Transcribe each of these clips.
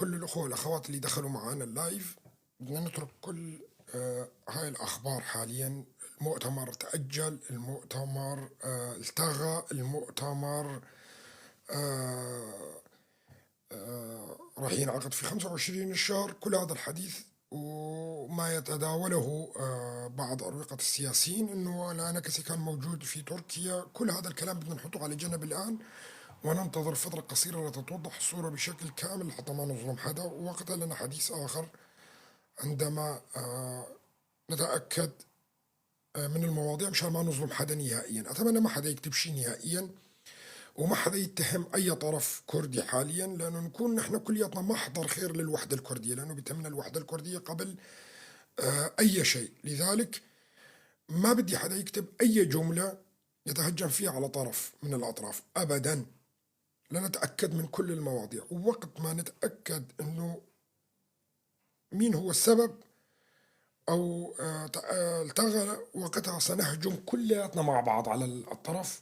كل الأخوة والأخوات اللي دخلوا معنا ال live. بدنا نترك كل هاي الأخبار حاليا. المؤتمر تأجل، المؤتمر التغى، المؤتمر راح ينعقد في 25 الشهر. كل هذا الحديث وما يتداوله بعض أروقة السياسيين أنه الأنكسي كان موجود في تركيا، كل هذا الكلام بدنا نحطه على جنب الآن وننتظر فترة قصيرة لتتوضح الصورة بشكل كامل حتى ما نظلم حدا. ووقتها لنا حديث آخر عندما نتأكد من المواضيع مشان ما نظلم حدا نهائيا. أتمنى ما حدا يكتب شيء نهائيا وما حدا يتهم أي طرف كردي حاليا، لأنه نكون نحن كلياتنا محضر خير للوحدة الكردية، لأنه بتهمنا الوحدة الكردية قبل أي شيء. لذلك ما بدي حدا يكتب أي جملة يتهجم فيها على طرف من الأطراف أبدا، لنتأكد من كل المواضيع. ووقت ما نتأكد أنه مين هو السبب أو التغى، وقتها سنهجم كلياتنا مع بعض على الطرف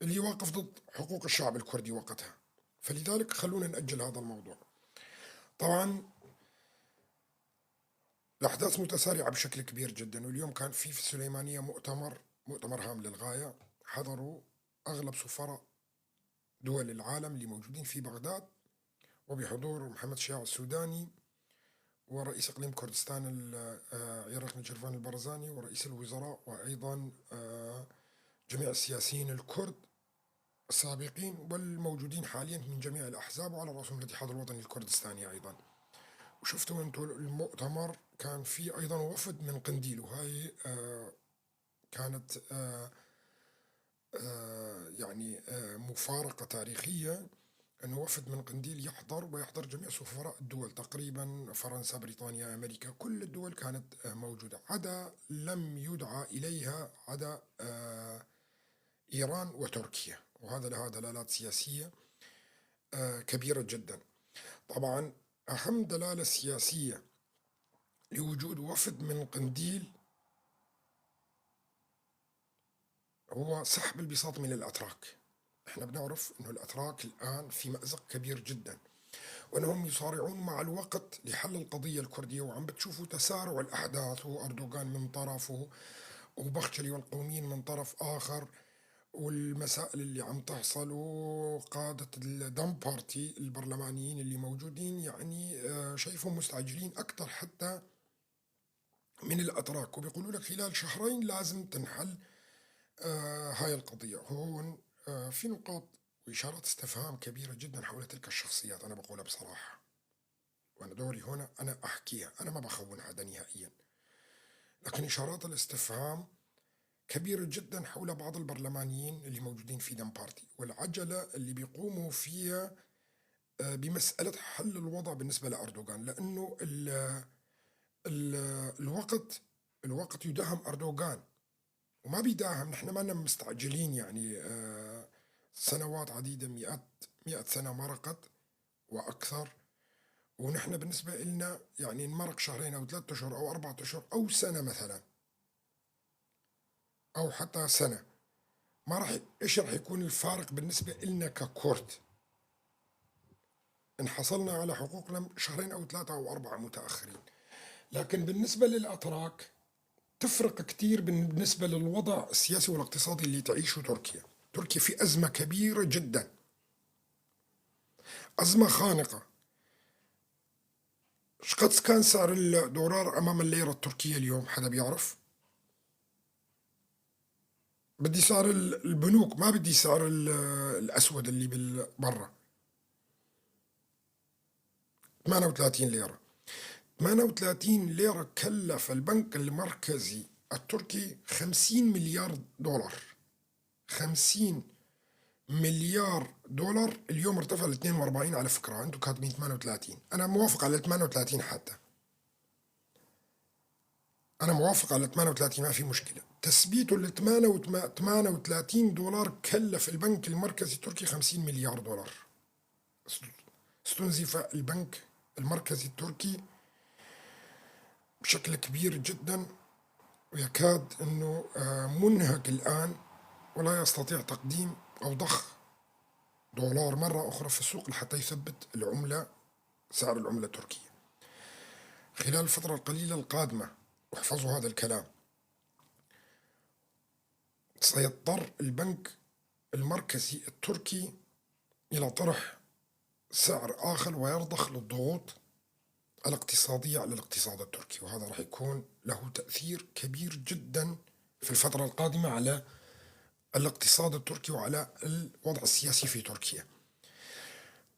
اللي واقف ضد حقوق الشعب الكردي وقتها. فلذلك خلونا نأجل هذا الموضوع. طبعا الأحداث متسارعة بشكل كبير جدا، واليوم كان في السليمانية مؤتمر هام للغاية، حضروا أغلب سفراء دول العالم اللي موجودين في بغداد، وبحضور محمد شياع السوداني ورئيس إقليم كردستان العراق نجرفان البرزاني ورئيس الوزراء، وأيضا جميع السياسيين الكرد السابقين والموجودين حاليا من جميع الأحزاب، وعلى رأسهم الاتحاد الوطني الكردستاني أيضا. وشفتوا أنتم المؤتمر كان في أيضا وفد من قنديل، وهي كانت يعني مفارقة تاريخية أنه وفد من قنديل يحضر، ويحضر جميع سفراء الدول تقريبا، فرنسا، بريطانيا، أمريكا، كل الدول كانت موجودة، عدا لم يدعى إليها عدا إيران وتركيا، وهذا لها دلالات سياسية كبيرة جدا. طبعا أهم دلالة سياسية لوجود وفد من قنديل هو سحب البساط من الأتراك. احنا بنعرف انه الأتراك الآن في مأزق كبير جدا، وأنهم يصارعون مع الوقت لحل القضية الكردية، وعم بتشوفوا تسارع الأحداث، وأردوغان من طرفه وبختشلي والقوميين من طرف آخر، والمسائل اللي عم تحصل، وقادة الدم بارتي البرلمانيين اللي موجودين يعني شايفهم مستعجلين أكثر حتى من الأتراك، وبيقولوا لك خلال شهرين لازم تنحل هاي القضية. هون في نقاط وإشارات استفهام كبيرة جدا حول تلك الشخصيات، أنا بقولها بصراحة، وأنا دوري هنا أنا أحكيها، أنا ما بخون حدا نهائيا، لكن إشارات الاستفهام كبيرة جدا حول بعض البرلمانيين اللي موجودين في دم بارتي، والعجلة اللي بيقوموا فيها بمسألة حل الوضع بالنسبة لأردوغان، لأنه ال ال الوقت يداهم أردوغان، وما بيداهم، نحن ما مستعجلين يعني، سنوات عديدة، 100 سنة مرقت وأكثر، ونحن بالنسبة لنا يعني نمرق شهرين أو 3 أشهر أو 4 أشهر أو سنة مثلا، أو حتى سنة، ما راح، إيش راح يكون الفارق بالنسبة لنا ككرد إن حصلنا على حقوقنا شهرين أو 3 أو 4 متأخرين؟ لكن بالنسبة للأتراك تفرق كتير بالنسبة للوضع السياسي والاقتصادي اللي تعيشه تركيا. تركيا في أزمة كبيرة جدا، أزمة خانقة. شقد كان سعر الدولار أمام الليرة التركية اليوم؟ حدا بيعرف؟ بدي سعر البنوك، ما بدي سعر الأسود اللي برا. 38 ليرة، 38 ليرة كلف البنك المركزي التركي 50 مليار دولار، 50 مليار دولار. اليوم ارتفع ل 42 على فكرة، انتم كاتبين 38، أنا موافق على 38، حتى أنا موافق على 38، ما في مشكلة. تثبيته ل 38 دولار كلف البنك المركزي التركي 50 مليار دولار. استنزف البنك المركزي التركي بشكل كبير جدا، ويكاد أنه منهك الآن ولا يستطيع تقديم أو ضخ دولار مرة أخرى في السوق لحتى يثبت العملة، سعر العملة التركية. خلال الفترة القليلة القادمة، واحفظوا هذا الكلام، سيضطر البنك المركزي التركي إلى طرح سعر آخر ويرضخ للضغوط الاقتصادية على الاقتصاد التركي، وهذا راح يكون له تأثير كبير جدا في الفترة القادمة على الاقتصاد التركي وعلى الوضع السياسي في تركيا.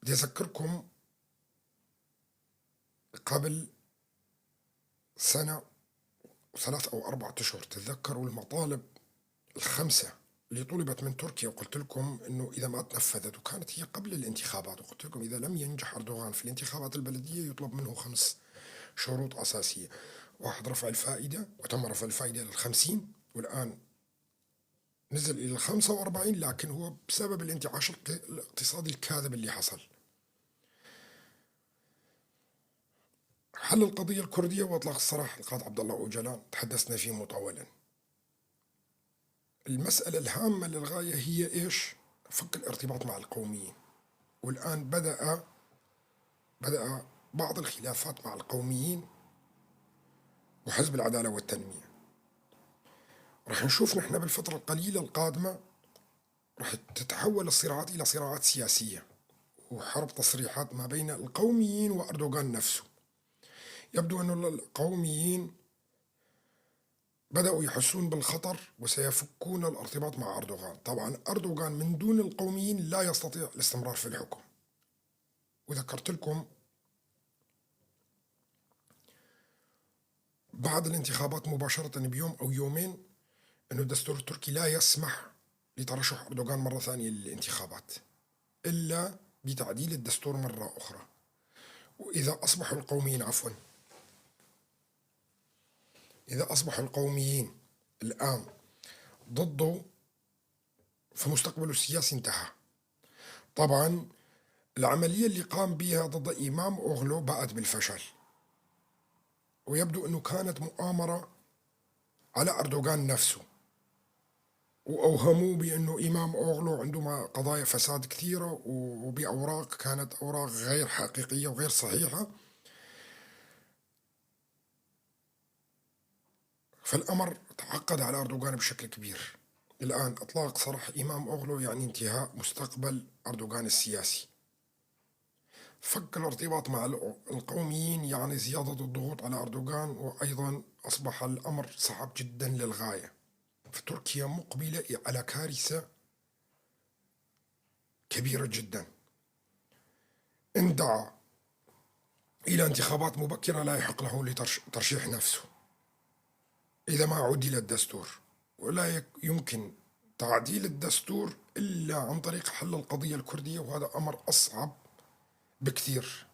بدي أذكركم قبل سنة وثلاث أو 4 أشهر، تتذكروا المطالب الخمسة اللي طلبت من تركيا، وقلت لكم أنه إذا ما تنفذت، وكانت هي قبل الانتخابات، وقلت لكم إذا لم ينجح أردوغان في الانتخابات البلدية يطلب منه 5 شروط أساسية. 1، رفع الفائدة، وتم رفع الفائدة إلى 50، والآن نزل إلى 45، لكن هو بسبب الانتعاش الاقتصادي الكاذب اللي حصل. حل القضية الكردية وإطلاق السراح القائد عبد الله أوجلان تحدثنا فيه مطولا. المسألة الهامة للغاية هي إيش؟ فك الارتباط مع القوميين. والآن بدأ بعض الخلافات مع القوميين وحزب العدالة والتنمية. رح نشوف نحن بالفترة القليلة القادمة رح تتحول الصراعات إلى صراعات سياسية وحرب تصريحات ما بين القوميين وأردوغان نفسه. يبدو أن القوميين بدأوا يحسون بالخطر وسيفكون الارتباط مع أردوغان. طبعا أردوغان من دون القوميين لا يستطيع الاستمرار في الحكم. وذكرت لكم بعد الانتخابات مباشرة بيوم أو يومين أنه الدستور التركي لا يسمح لترشح أردوغان مرة ثانية للانتخابات إلا بتعديل الدستور مرة أخرى. وإذا أصبحوا القوميين عفوا إذا أصبحوا القوميين الآن ضده فمستقبله السياسي انتهى. طبعا العملية اللي قام بها ضد إمام أوغلو باءت بالفشل، ويبدو أنه كانت مؤامرة على أردوغان نفسه، وأوهموه بأنه إمام أوغلو عنده قضايا فساد كثيرة وبأوراق كانت أوراق غير حقيقية وغير صحيحة. فالأمر تعقد على أردوغان بشكل كبير. الآن إطلاق سراح إمام أوغلو يعني انتهاء مستقبل أردوغان السياسي. فك الارتباط مع القوميين يعني زيادة الضغوط على أردوغان، وأيضا أصبح الأمر صعب جدا للغاية. فتركيا مقبلة على كارثة كبيرة جدا. إن دعا إلى انتخابات مبكرة لا يحق له لترشيح نفسه إذا ما عدل الدستور، ولا يمكن تعديل الدستور إلا عن طريق حل القضية الكردية، وهذا أمر أصعب بكثير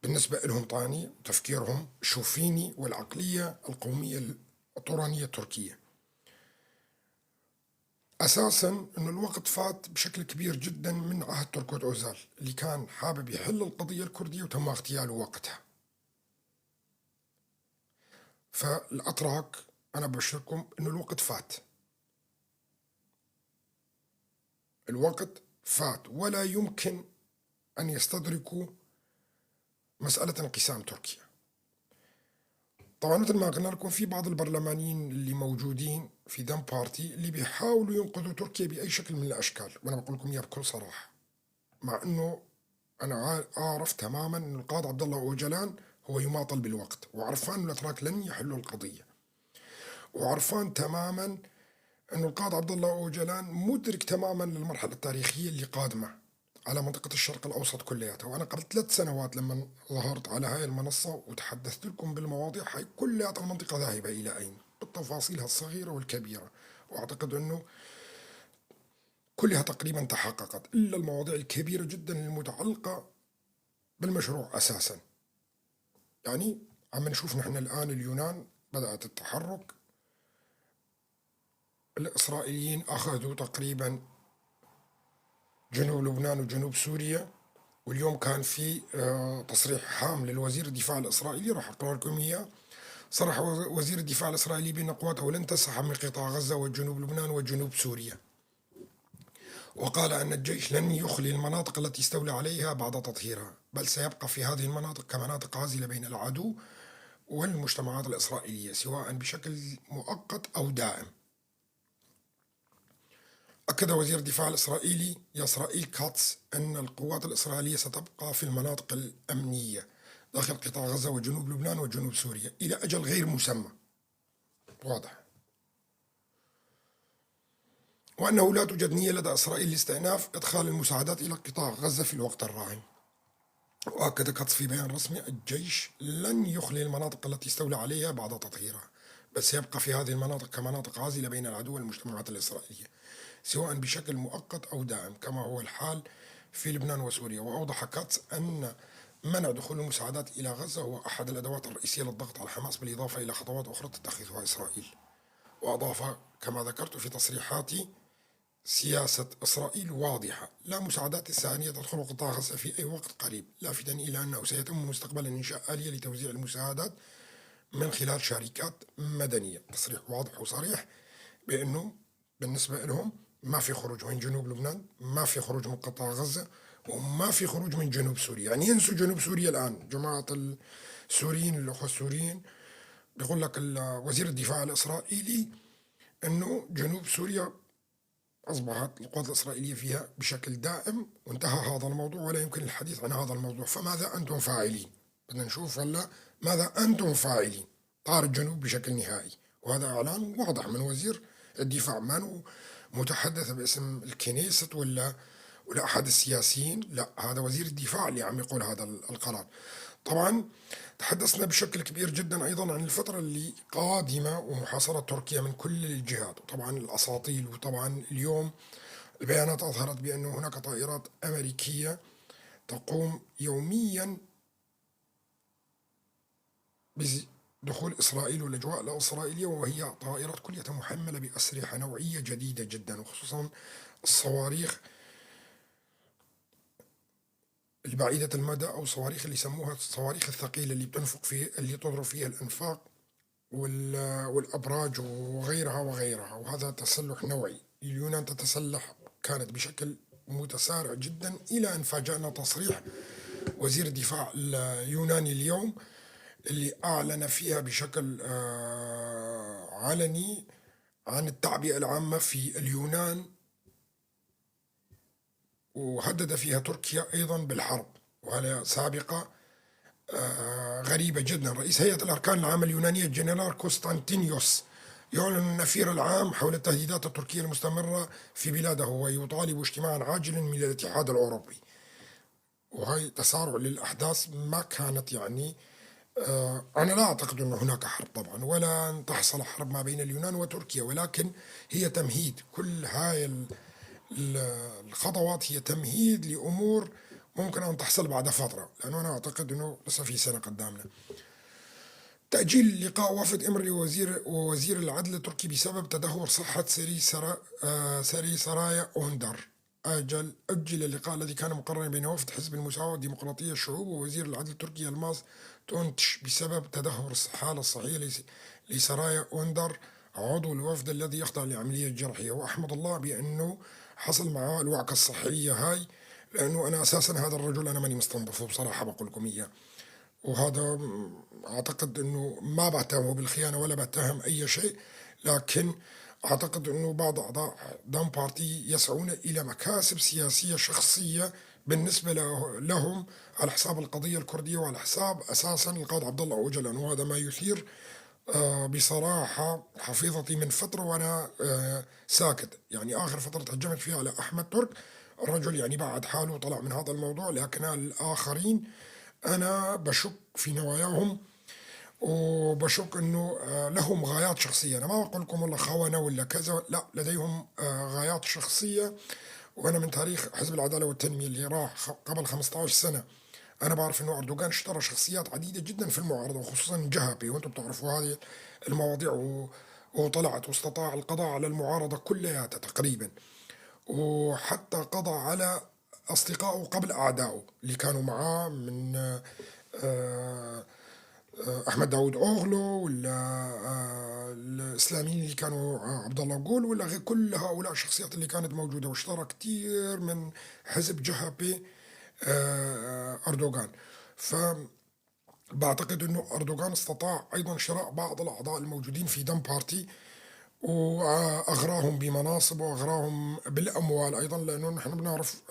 بالنسبة لهم. طاني تفكيرهم شوفيني والعقلية القومية الطورانية التركية. أساسا أنه الوقت فات بشكل كبير جدا من عهد تركوت أوزال اللي كان حابب يحل القضية الكردية وتم اغتياله وقتها. فالأتراك أنا ببشركم أنه الوقت فات، الوقت فات، ولا يمكن أن يستدركوا مسألة انقسام تركيا. طبعا مثل ما قلنا لكم في بعض البرلمانيين اللي موجودين في دم بارتي اللي بيحاولوا ينقذوا تركيا بأي شكل من الأشكال، وأنا بقول لكم إياها بكل صراحة، مع أنه أنا أعرف تماما أن القائد عبد الله أوجلان هو يماطل بالوقت، وعرفان أن الأتراك لن يحلوا القضية، وعرفان تماما أن القائد عبد الله أوجلان مدرك تماما للمرحلة التاريخية اللي قادمة على منطقة الشرق الأوسط كلياتها. وأنا قبل 3 سنوات لما ظهرت على هاي المنصة وتحدثت لكم بالمواضيع هاي كلها، المنطقة ذاهبة إلى أين بالتفاصيلها الصغيرة والكبيرة، وأعتقد أنه كلها تقريبا تحققت إلا المواضيع الكبيرة جدا المتعلقة بالمشروع أساسا. يعني عم نشوف نحن الآن اليونان بدأت التحرك، الإسرائيليين أخذوا تقريبا جنوب لبنان وجنوب سوريا، واليوم كان في تصريح هام للوزير الدفاع الإسرائيلي راح أقرأ لكم إياه. صرح وزير الدفاع الإسرائيلي بأن قواته لن تنسحب من قطاع غزة وجنوب لبنان وجنوب سوريا، وقال أن الجيش لن يخلي المناطق التي استولى عليها بعد تطهيرها، بل سيبقى في هذه المناطق كمناطق عازلة بين العدو والمجتمعات الإسرائيلية، سواء بشكل مؤقت أو دائم. أكد وزير الدفاع الإسرائيلي يسرائيل كاتس أن القوات الإسرائيلية ستبقى في المناطق الأمنية داخل قطاع غزة وجنوب لبنان وجنوب سوريا إلى أجل غير مسمى. واضح. وأنه لا توجد نية لدى إسرائيل لاستئناف إدخال المساعدات إلى قطاع غزة في الوقت الراهن. وأكد كاتس في بيان رسمي الجيش لن يخلي المناطق التي استولى عليها بعد تطهيرها، بل سيبقى في هذه المناطق كمناطق عازلة بين العدو والمجتمعات الإسرائيلية، سواء بشكل مؤقت أو دائم كما هو الحال في لبنان وسوريا. وأوضح كاتس أن منع دخول المساعدات إلى غزة هو أحد الأدوات الرئيسية للضغط على حماس، بالإضافة إلى خطوات أخرى تتخذها إسرائيل. وأضاف كما ذكرت في تصريحاتي سياسة إسرائيل واضحة، لا مساعدات إنسانية تدخل قطاع غزة في أي وقت قريب، لافتا إلى أنه سيتم مستقبلا إنشاء آلية لتوزيع المساعدات من خلال شركات مدنية. تصريح واضح وصريح بأنه بالنسبة لهم ما في خروج من جنوب لبنان، ما في خروج من قطاع غزة، وما في خروج من جنوب سوريا. يعني ينسوا جنوب سوريا الآن جماعة السوريين، الأخوة السوريين، بيقول لك وزير الدفاع الإسرائيلي أنه جنوب سوريا أصبحت القوات الإسرائيلية فيها بشكل دائم، وانتهى هذا الموضوع ولا يمكن الحديث عن هذا الموضوع. فماذا أنتم فاعلين؟ بدنا نشوف هلا ماذا أنتم فاعلين. طار الجنوب بشكل نهائي، وهذا إعلان واضح من وزير الدفاع، ما متحدث باسم الكنيست ولا أحد السياسيين، لا هذا وزير الدفاع اللي عم يقول هذا القرار. طبعا تحدثنا بشكل كبير جدا أيضا عن الفترة اللي قادمة ومحاصرة تركيا من كل الجهات، وطبعا الأساطيل، وطبعا اليوم البيانات أظهرت بأن هناك طائرات أمريكية تقوم يوميا بدخول إسرائيل والأجواء الإسرائيلية، وهي طائرات كلها محملة بأسلحة نوعية جديدة جدا، وخصوصا الصواريخ البعيدة المدى أو صواريخ اللي يسموها الصواريخ الثقيلة اللي بتنفق في اللي تضرب فيها الأنفاق والأبراج وغيرها وغيرها. وهذا تسلح نوعي. اليونان تتسلح كانت بشكل متسارع جدا، إلى أن فاجأنا تصريح وزير الدفاع اليوناني اليوم اللي أعلن فيها بشكل علني عن التعبئة العامة في اليونان، وهدد فيها تركيا أيضا بالحرب، وهذا سابقة غريبة جدا. رئيس هيئة الأركان العامة اليونانية الجنرال كوستانتينيوس يعلن النفير العام حول التهديدات التركية المستمرة في بلاده، ويطالب اجتماعا عاجلا من الاتحاد الأوروبي. وهي تسارع للأحداث ما كانت يعني أنا لا أعتقد أن هناك حرب طبعا، ولا أن تحصل حرب ما بين اليونان وتركيا، ولكن هي تمهيد. كل هاي الخطوات هي تمهيد لأمور ممكن أن تحصل بعد فترة، لأنه أنا أعتقد أنه لسه في سنة قدامنا. تأجيل لقاء وفد إمري ووزير العدل التركي بسبب تدهور صحة سري سرايا أوندر. أجل اللقاء الذي كان مقررا بين وفد حزب المساواة والديمقراطية الشعوب ووزير العدل التركي الماس تونتش بسبب تدهور الحالة الصحية لسرايا أوندر عضو الوفد الذي يخضع لعملية جراحية. وأحمد الله بأنه حصل معه الوعكة الصحية هاي، لأنه أنا أساسا هذا الرجل أنا ماني مستنظفه بصراحة، بقول لكم إياه. وهذا أعتقد أنه ما بتهمه بالخيانة ولا بتهم أي شيء، لكن أعتقد أنه بعض أعضاء دام بارتي يسعون إلى مكاسب سياسية شخصية بالنسبة لهم على حساب القضية الكردية وعلى حساب أساسا القائد عبد الله أوجلان. وهذا ما يثير بصراحة حفيظتي من فترة وأنا ساكت. يعني آخر فترة تهجمت فيها على أحمد ترك، الرجل يعني بعد حاله وطلع من هذا الموضوع، لكن الآخرين أنا بشك في نواياهم وبشك أنه لهم غايات شخصية. أنا ما بقول لكم والله خونة ولا كذا، لا، لديهم غايات شخصية. وأنا من تاريخ حزب العدالة والتنمية اللي راح قبل 15 سنة أنا بعرف أنه أردوغان اشترى شخصيات عديدة جدا في المعارضة، وخصوصا جهبي، وأنتم بتعرفوا هذه المواضيع، وطلعت واستطاع القضاء على المعارضة كلها تقريبا، وحتى قضى على أصدقائه قبل أعدائه اللي كانوا معاه من أحمد داود أوغلو ولا الإسلاميين اللي كانوا عبد الله جول ولا غير كل هؤلاء الشخصيات اللي كانت موجودة، واشترى كثير من حزب جهبي أردوغان. ف بعتقد أنه أردوغان استطاع أيضا شراء بعض الأعضاء الموجودين في دم بارتي وأغراهم بمناصب وأغراهم بالأموال أيضا، لأنه نحن بنعرف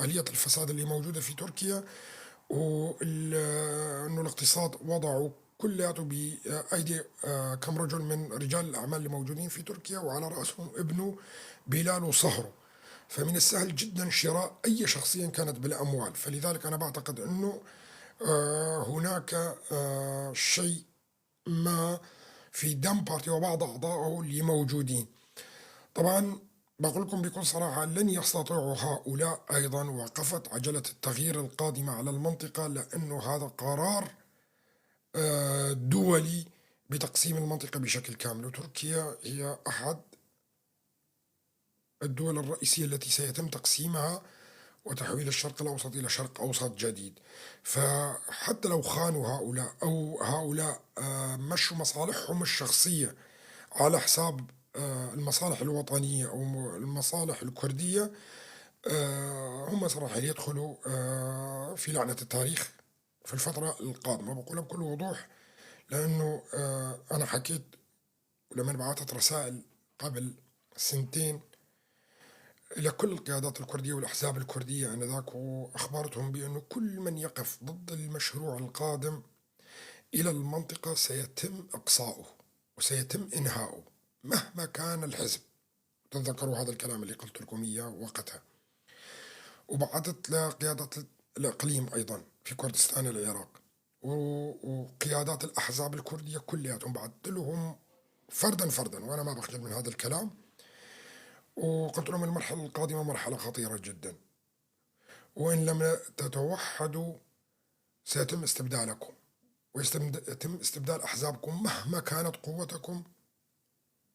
آلية الفساد اللي موجودة في تركيا، وأنه الاقتصاد وضعه كلياته بأيدي كم رجل من رجال الأعمال اللي موجودين في تركيا، وعلى رأسهم ابنه بلال وصهره. فمن السهل جدا شراء أي شخصية كانت بالأموال. فلذلك أنا بعتقد أنه هناك شيء ما في دم بارتي وبعض أعضائه اللي موجودين. طبعا بقول لكم بكل صراحة لن يستطيعوا هؤلاء أيضا وقفة عجلة التغيير القادمة على المنطقة، لأنه هذا قرار دولي بتقسيم المنطقة بشكل كامل، وتركيا هي أحد الدول الرئيسية التي سيتم تقسيمها وتحويل الشرق الأوسط إلى شرق أوسط جديد. فحتى لو خانوا هؤلاء أو هؤلاء مشوا مصالحهم الشخصية على حساب المصالح الوطنية أو المصالح الكردية، هم صراحة يدخلوا في لعنة التاريخ في الفترة القادمة. بقولها بكل وضوح، لأنه أنا حكيت لما بعثت رسائل قبل سنتين إلى كل القيادات الكردية والأحزاب الكردية آنذاك، وأخبرتهم بأنه كل من يقف ضد المشروع القادم إلى المنطقة سيتم إقصاؤه وسيتم إنهاؤه مهما كان الحزب. تتذكروا هذا الكلام اللي قلت لكم إياه وقتها. وبعثت لقيادة الإقليم أيضا في كردستان العراق وقيادات الأحزاب الكردية كلياتهم، بعثت لهم فردا فردا، وأنا ما بخجل من هذا الكلام، وقلت لهم المرحلة القادمة مرحلة خطيرة جدا، وإن لم تتوحدوا سيتم استبدالكم ويتم استبدال أحزابكم مهما كانت قوتكم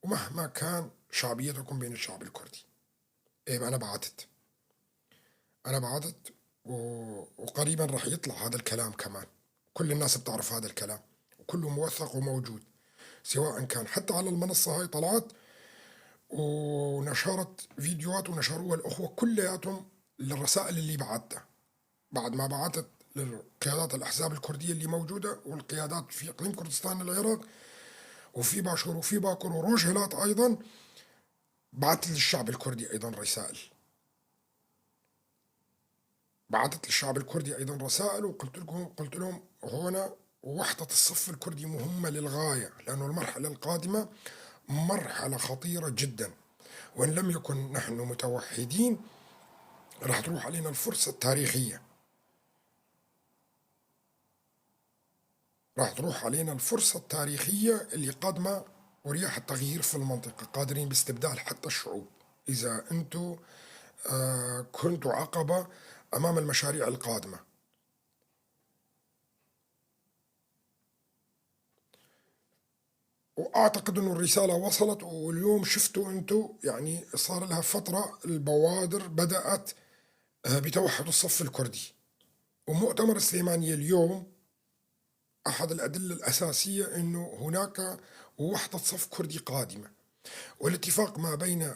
ومهما كان شعبيتكم بين الشعب الكردي. إيه أنا بعثت وقريبا راح يطلع هذا الكلام كمان، كل الناس بتعرف هذا الكلام وكله موثق وموجود، سواء كان حتى على المنصة هاي طلعت ونشرت فيديوهات ونشروها الأخوة كلياتهم للرسائل اللي بعتها بعد ما بعثت للقيادات الأحزاب الكردية اللي موجودة والقيادات في إقليم كردستان العراق وفي باشور وفي باكر وروجهلات أيضا، بعثت للشعب الكردي أيضا رسائل، بعثت للشعب الكردي أيضا رسائل، وقلت لهم هنا وحدة الصف الكردي مهمة للغاية، لأنه المرحلة القادمة مرحلة خطيرة جدا، وإن لم يكن نحن متوحدين راح تروح علينا الفرصة التاريخية، راح تروح علينا الفرصة التاريخية اللي قادمة ورياح التغيير في المنطقة، قادرين باستبدال حتى الشعوب إذا أنتم كنتوا عقبة أمام المشاريع القادمة. وأعتقد أنه الرسالة وصلت، واليوم شفتوا أنتم يعني صار لها فترة البوادر بدأت بتوحد الصف الكردي، ومؤتمر السليمانية اليوم أحد الأدلة الأساسية أنه هناك وحدة صف كردي قادمة، والاتفاق ما بين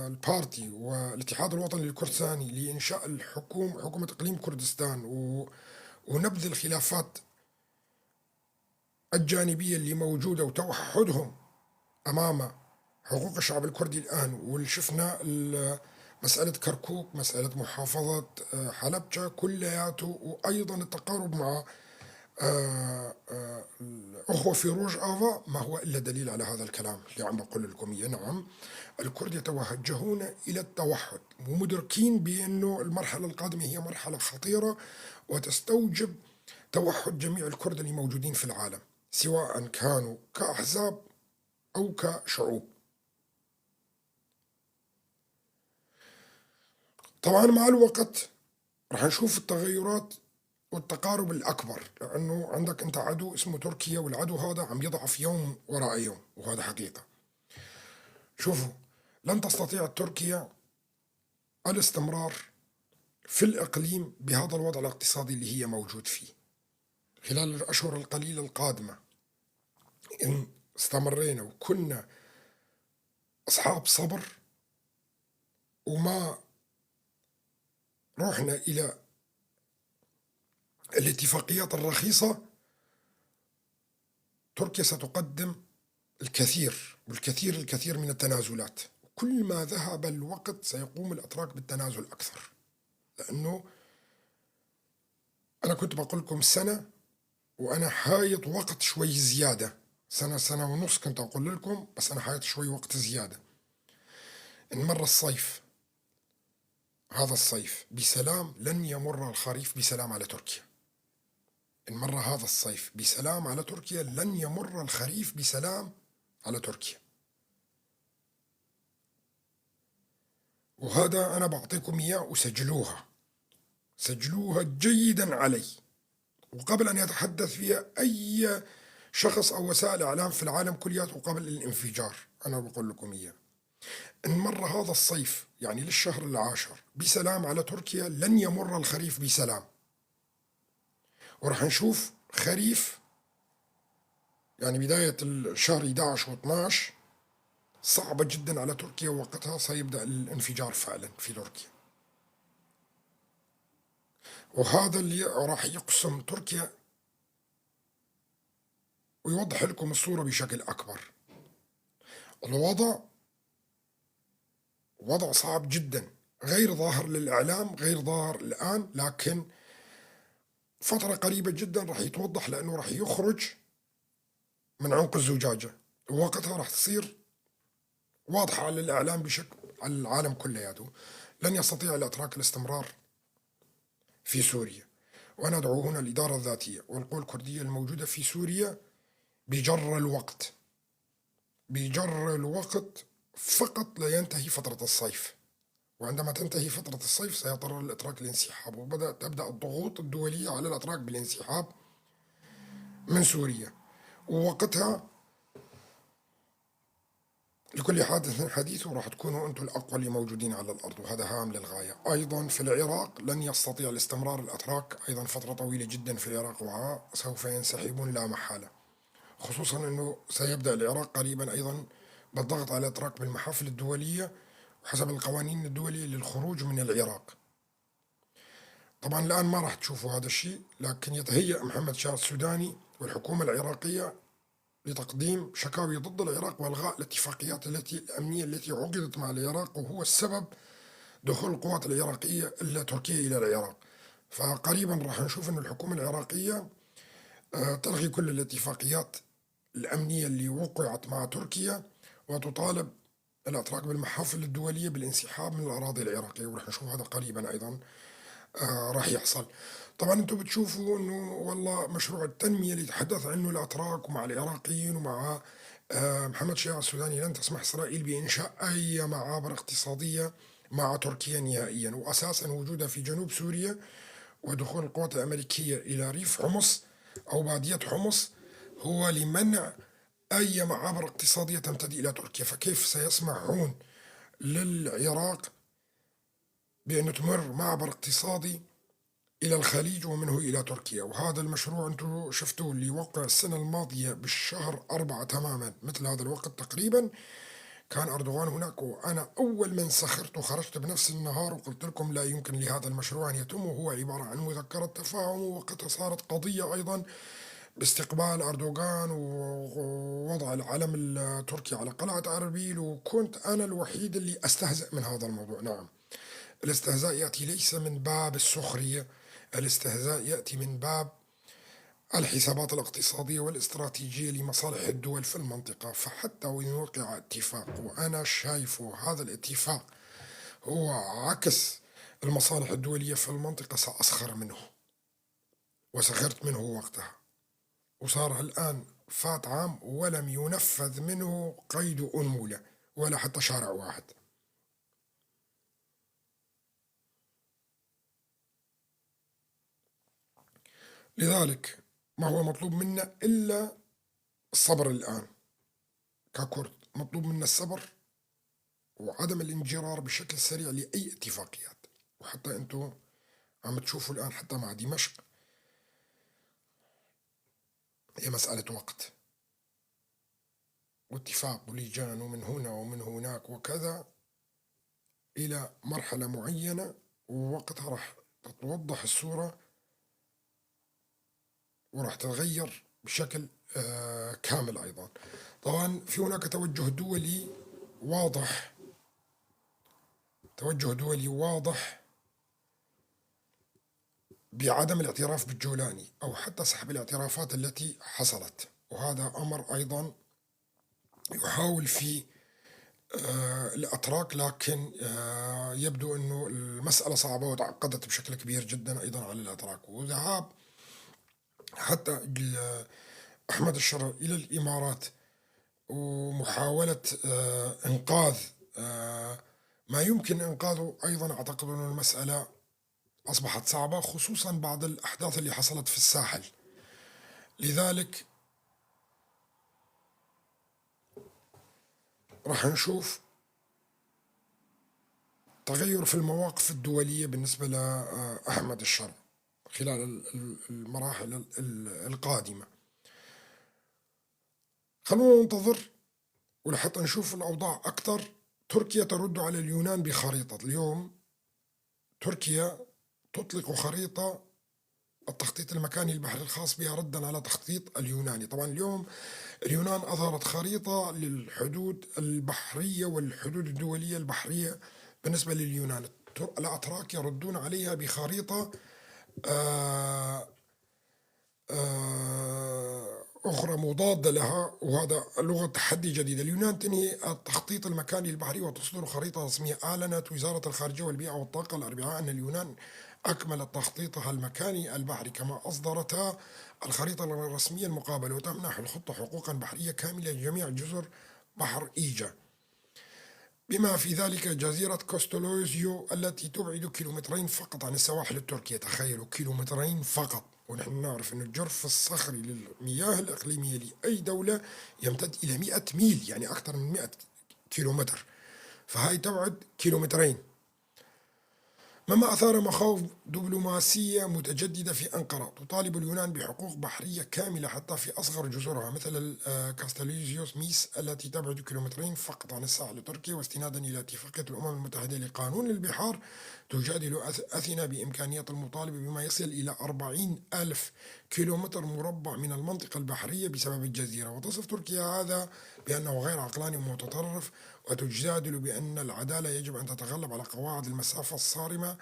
البارتي والاتحاد الوطني الكردستاني لإنشاء الحكومة حكومة إقليم كردستان ونبذ الخلافات الجانبية اللي موجودة وتوحدهم أمام حقوق الشعب الكردي الآن. واللي شفنا مسألة كركوك، مسألة محافظة حلبجة كلياته، وأيضا التقارب مع الأخوة في روج آفا، ما هو إلا دليل على هذا الكلام اللي عم بقول لكم إياه. نعم الكرد يتوجهون إلى التوحد ومدركين بأنه المرحلة القادمة هي مرحلة خطيرة وتستوجب توحد جميع الكرد اللي موجودين في العالم، سواء كانوا كأحزاب أو كشعوب. طبعا مع الوقت راح نشوف التغيرات والتقارب الأكبر، لأنه عندك أنت عدو اسمه تركيا، والعدو هذا عم يضعف يوم وراء يوم، وهذا حقيقة. شوفوا، لن تستطيع تركيا الاستمرار في الإقليم بهذا الوضع الاقتصادي اللي هي موجود فيه. خلال الأشهر القليلة القادمة إن استمرينا وكنا أصحاب صبر وما رحنا إلى الاتفاقيات الرخيصة، تركيا ستقدم الكثير والكثير الكثير من التنازلات. كل ما ذهب الوقت سيقوم الأتراك بالتنازل أكثر، لأنه أنا كنت بقول لكم سنة وأنا حايط وقت شوي زيادة، سنة سنة ونص كنت أقول لكم، بس أنا حايط شوي وقت زيادة. إن مر الصيف، هذا الصيف بسلام، لن يمر الخريف بسلام على تركيا. إن مر هذا الصيف بسلام على تركيا، لن يمر الخريف بسلام على تركيا. وهذا أنا بعطيكم إياه وسجلوها، سجلوها جيدا علي، وقبل أن يتحدث فيها أي شخص أو وسائل إعلام في العالم كلياته قبل الانفجار، أنا بقول لكم إياه. إن مر هذا الصيف يعني للشهر العاشر بسلام على تركيا، لن يمر الخريف بسلام. وراح نشوف خريف يعني بداية الشهر 11 و12 صعبة جدا على تركيا، وقتها سيبدأ الانفجار فعلا في تركيا. وهذا اللي راح يقسم تركيا ويوضح لكم الصورة بشكل أكبر. الوضع وضع صعب جدا، غير ظاهر للإعلام، غير ظاهر الآن، لكن فترة قريبة جدا راح يتوضح، لأنه راح يخرج من عنق الزجاجة، ووقتها راح تصير واضحة على الإعلام بشكل على العالم كلياته. لن يستطيع الأتراك الاستمرار في سوريا. وأنا أدعو هنا الإدارة الذاتية والقوى الكردية الموجودة في سوريا بجر الوقت، بجر الوقت فقط لينتهي فترة الصيف. وعندما تنتهي فترة الصيف سيضطر الأتراك للانسحاب، وبدأ تبدأ الضغوط الدولية على الأتراك بالانسحاب من سوريا. ووقتها لكل حادث حديث، وراح تكونوا أنتم الأقوى اللي موجودين على الأرض، وهذا هام للغاية. أيضا في العراق لن يستطيع الاستمرار الأتراك أيضا فترة طويلة جدا في العراق، وسوف ينسحبون لا محالة، خصوصا أنه سيبدأ العراق قريبا أيضا بالضغط على الأتراك بالمحافل الدولية وحسب القوانين الدولية للخروج من العراق. طبعا الآن ما راح تشوفوا هذا الشيء، لكن يتهيأ محمد شاه السوداني والحكومة العراقية لتقديم شكاوي ضد العراق والغاء الاتفاقيات التي الأمنية التي عقدت مع العراق، وهو السبب دخول القوات العراقية التركية إلى العراق. فقريبا راح نشوف أن الحكومة العراقية تلغي كل الاتفاقيات الأمنية اللي وقعت مع تركيا، وتطالب الأتراك بالمحافل الدولية بالانسحاب من الأراضي العراقية، وراح نشوف هذا قريبا أيضا راح يحصل. طبعا انتم بتشوفوا انه والله مشروع التنمية اللي تحدث عنه الأتراك ومع العراقيين ومع محمد شيع السوداني، لن تسمح إسرائيل بإنشاء أي معابر اقتصادية مع تركيا نهائيا، وأساسا وجودها في جنوب سوريا ودخول القوات الأمريكية إلى ريف حمص أو بادية حمص هو لمنع أي معابر اقتصادية تمتد إلى تركيا. فكيف سيسمحون للعراق بأن تمر معبر اقتصادي إلى الخليج ومنه إلى تركيا؟ وهذا المشروع أنتم شفتوه اللي وقع السنة الماضية بالشهر 4 تماما مثل هذا الوقت تقريبا، كان أردوغان هناك، وأنا أول من سخرت وخرجت بنفس النهار وقلت لكم لا يمكن لهذا المشروع أن يتم، وهو عبارة عن مذكرة تفاهم. ووقتها صارت قضية أيضا باستقبال أردوغان ووضع العلم التركي على قلعة أربيل، وكنت أنا الوحيد اللي أستهزئ من هذا الموضوع. نعم، الاستهزاء يأتي ليس من باب السخرية، الاستهزاء يأتي من باب الحسابات الاقتصادية والاستراتيجية لمصالح الدول في المنطقة. فحتى وإن وقع اتفاق، وأنا شايفه هذا الاتفاق هو عكس المصالح الدولية في المنطقة، سأسخر منه، وسخرت منه وقتها. وصار الآن فات عام ولم ينفذ منه قيد أنملة ولا حتى شارع واحد. لذلك ما هو مطلوب منا إلا الصبر الآن ككرد، مطلوب منا الصبر وعدم الانجرار بشكل سريع لأي اتفاقيات. وحتى أنتم عم تشوفوا الآن حتى مع دمشق هي مسألة وقت واتفاق ولجان ومن هنا ومن هناك وكذا إلى مرحلة معينة، ووقتها راح تتوضح الصورة وراح تتغير بشكل كامل أيضا. طبعا في هناك توجه دولي واضح، توجه دولي واضح بعدم الاعتراف بالجولاني أو حتى سحب الاعترافات التي حصلت، وهذا أمر أيضا يحاول فيه الأتراك، لكن يبدو أنه المسألة صعبة وتعقدت بشكل كبير جدا أيضا على الأتراك. وذهاب حتى أحمد الشرع إلى الإمارات ومحاولة إنقاذ ما يمكن إنقاذه أيضا، أعتقد أن المسألة أصبحت صعبة، خصوصا بعد الأحداث اللي حصلت في الساحل. لذلك راح نشوف تغير في المواقف الدولية بالنسبة لأحمد الشرع خلال المراحل القادمة. خلونا ننتظر ولحتى نشوف الأوضاع أكثر. تركيا ترد على اليونان بخريطة اليوم. تركيا تطلق خريطة التخطيط المكاني البحري الخاص بها ردا على تخطيط اليوناني. طبعا اليوم اليونان أظهرت خريطة للحدود البحرية والحدود الدولية البحرية بالنسبة لليونان. الأتراك يردون عليها بخريطة أخرى مضادة لها، وهذا لغة تحدي جديدة. اليونان تنهي التخطيط المكاني البحري وتصدر خريطة رسمية. أعلنت وزارة الخارجية والبيئة والطاقة الأربعاء أن اليونان أكملت تخطيطها المكاني البحري، كما أصدرتها الخريطة الرسمية المقابلة، وتمنح الخطة حقوقا بحرية كاملة لجميع جزر بحر إيجا، بما في ذلك جزيرة كاستيلوريزو التي تبعد كيلومترين فقط عن السواحل التركية. تخيلوا، كيلومترين فقط، ونحن نعرف أن الجرف الصخري للمياه الإقليمية لأي دولة يمتد إلى 100 ميل، يعني أكثر من 100 كيلومتر، فهاي تبعد كيلومترين، مما أثار مخاوف دبلوماسية متجددة في أنقرة. تطالب اليونان بحقوق بحرية كاملة حتى في أصغر جزرها مثل كاستيلوريزو ميس التي تبعد كيلومترين فقط عن الساحل التركي. واستنادا إلى اتفاقية الأمم المتحدة لقانون البحار، تجادل أثينا بإمكانية المطالبة بما يصل إلى 40,000 كيلومتر مربع من المنطقة البحرية بسبب الجزيرة. وتصف تركيا هذا بأنه غير عقلاني ومتطرف، وتجادل بأن العدالة يجب أن تتغلب على قواعد المسافة الصارمة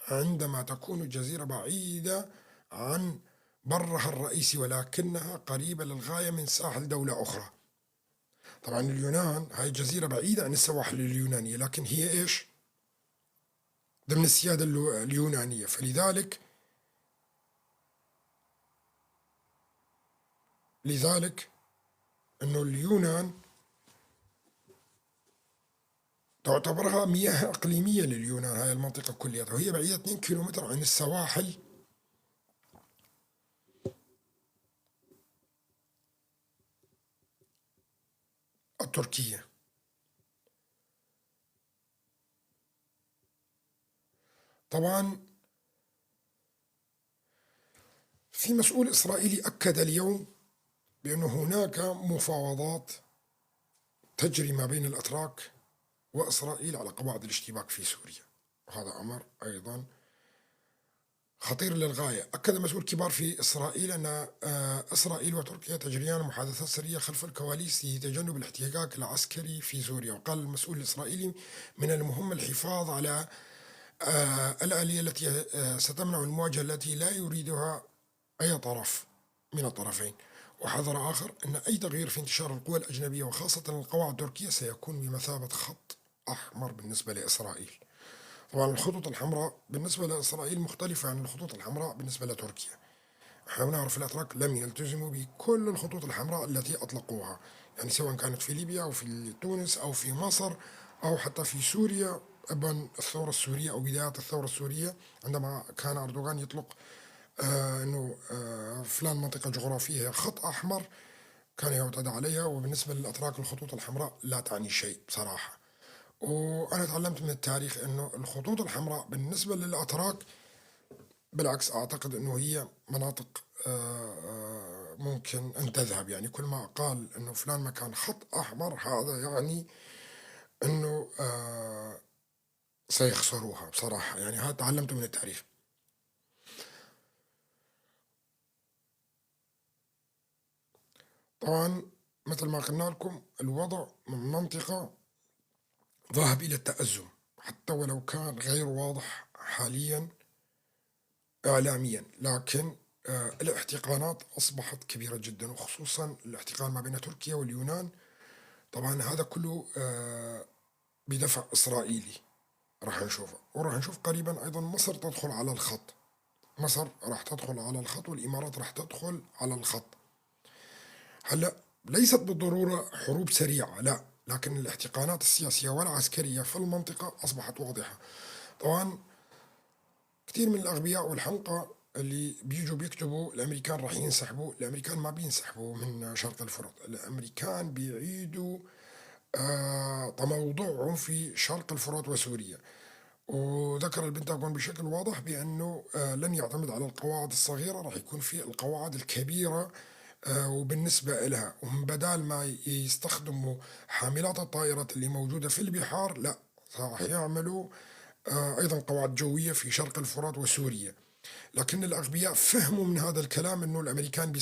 عندما تكون الجزيرة بعيدة عن برها الرئيسي ولكنها قريبة للغاية من ساحل دولة أخرى. طبعا اليونان هاي جزيرة بعيدة عن السواحل اليونانية، لكن هي إيش؟ ضمن السيادة اليونانية. فلذلك أنه اليونان تعتبرها مياه إقليمية لليونان، هاي المنطقة كلها، وهي بعيدة 2 كيلومتر عن السواحل التركية. طبعا في مسؤول إسرائيلي أكد اليوم بأن هناك مفاوضات تجري ما بين الأتراك وإسرائيل على قواعد الاشتباك في سوريا، وهذا أمر أيضا خطير للغاية. أكد مسؤول كبار في إسرائيل أن إسرائيل وتركيا تجريان محادثات سرية خلف الكواليس لتجنب الاحتكاك العسكري في سوريا. وقال المسؤول الإسرائيلي من المهم الحفاظ على الآلية التي ستمنع المواجهة التي لا يريدها أي طرف من الطرفين. وحذر آخر أن أي تغيير في انتشار القوى الأجنبية وخاصة القواعد التركية سيكون بمثابة خط أحمر بالنسبة لإسرائيل. طبعا الخطوط الحمراء بالنسبة لإسرائيل مختلفة عن الخطوط الحمراء بالنسبة لتركيا. احنا بنعرف الأتراك لم يلتزموا بكل الخطوط الحمراء التي أطلقوها، يعني سواء كانت في ليبيا أو في تونس أو في مصر أو حتى في سوريا أبان الثورة السورية أو بدايات الثورة السورية، عندما كان أردوغان يطلق أنه فلان منطقة جغرافية خط أحمر كان يعتدى عليها. وبالنسبة للأتراك الخطوط الحمراء لا تعني شيء بصراحة. وأنا تعلمت من التاريخ أنه الخطوط الحمراء بالنسبة للأتراك بالعكس أعتقد أنه هي مناطق ممكن أن تذهب. يعني كل ما قال أنه فلان مكان خط أحمر، هذا يعني أنه سيخسروها بصراحة. يعني هذا تعلمته من التاريخ. طبعا مثل ما قلنا لكم الوضع من منطقة ذاهب إلى التأزم، حتى ولو كان غير واضح حاليا إعلاميا، لكن الاحتقانات أصبحت كبيرة جدا، وخصوصا الاحتقان ما بين تركيا واليونان. طبعا هذا كله بدفع إسرائيلي راح نشوفه، وراح نشوف قريبا أيضا مصر تدخل على الخط. مصر راح تدخل على الخط، والإمارات راح تدخل على الخط. هلأ ليست بالضرورة حروب سريعة، لا، لكن الاحتقانات السياسية والعسكرية في المنطقة أصبحت واضحة. طبعا كثير من الأغبياء والحمقى اللي بيجوا بيكتبوا الأمريكان راح ينسحبوا، الأمريكان ما بينسحبوا من شرق الفرات، الأمريكان بيعيدوا تموضعهم في شرق الفرات وسوريا. وذكر البنتاغون بشكل واضح بأنه لن يعتمد على القواعد الصغيرة، راح يكون في القواعد الكبيرة وبالنسبة لها، ومن بدال ما يستخدموا حاملات الطائرات اللي موجودة في البحار، لا، راح يعملوا أيضا قواعد جوية في شرق الفرات وسوريا. لكن الأغبياء فهموا من هذا الكلام أنه الأمريكان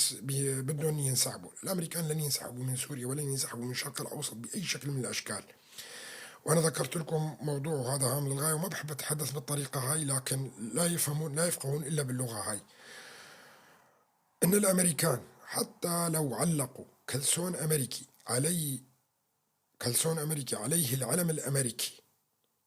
بدهم ينسحبوا. الأمريكان لن ينسحبوا من سوريا ولن ينسحبوا من الشرق الأوسط بأي شكل من الأشكال. وأنا ذكرت لكم موضوع هذا هام للغاية، وما بحب أتحدث بالطريقة هاي، لكن لا يفهمون، لا يفقهون إلا باللغة هاي. أن الأمريكان حتى لو علقوا كلسون أمريكي علي، كلسون أمريكي عليه العلم الأمريكي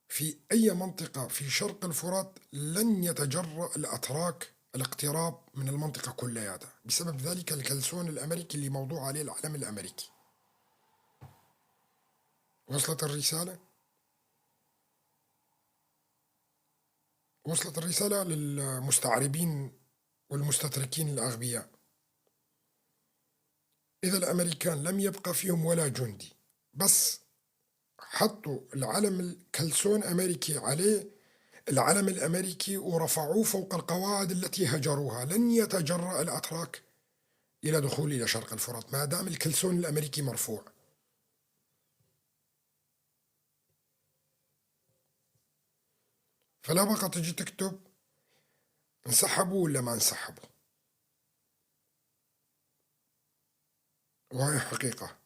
في أي منطقة في شرق الفرات، لن يتجرأ الأتراك الاقتراب من المنطقة كلياتها، بسبب ذلك الكلسون الأمريكي اللي موضوع عليه العلم الأمريكي. وصلت الرسالة؟ وصلت الرسالة للمستعربين والمستتركين الأغبياء. إذا الأمريكان لم يبقى فيهم ولا جندي، بس حطوا العلم الكلسون أمريكي عليه العلم الأمريكي ورفعوه فوق القواعد التي هجروها، لن يتجرأ الأتراك إلى دخول إلى شرق الفرات ما دام الكلسون الأمريكي مرفوع. فلا بقى تجي تكتب انسحبوا ولا ما انسحبوا، وهي حقيقة.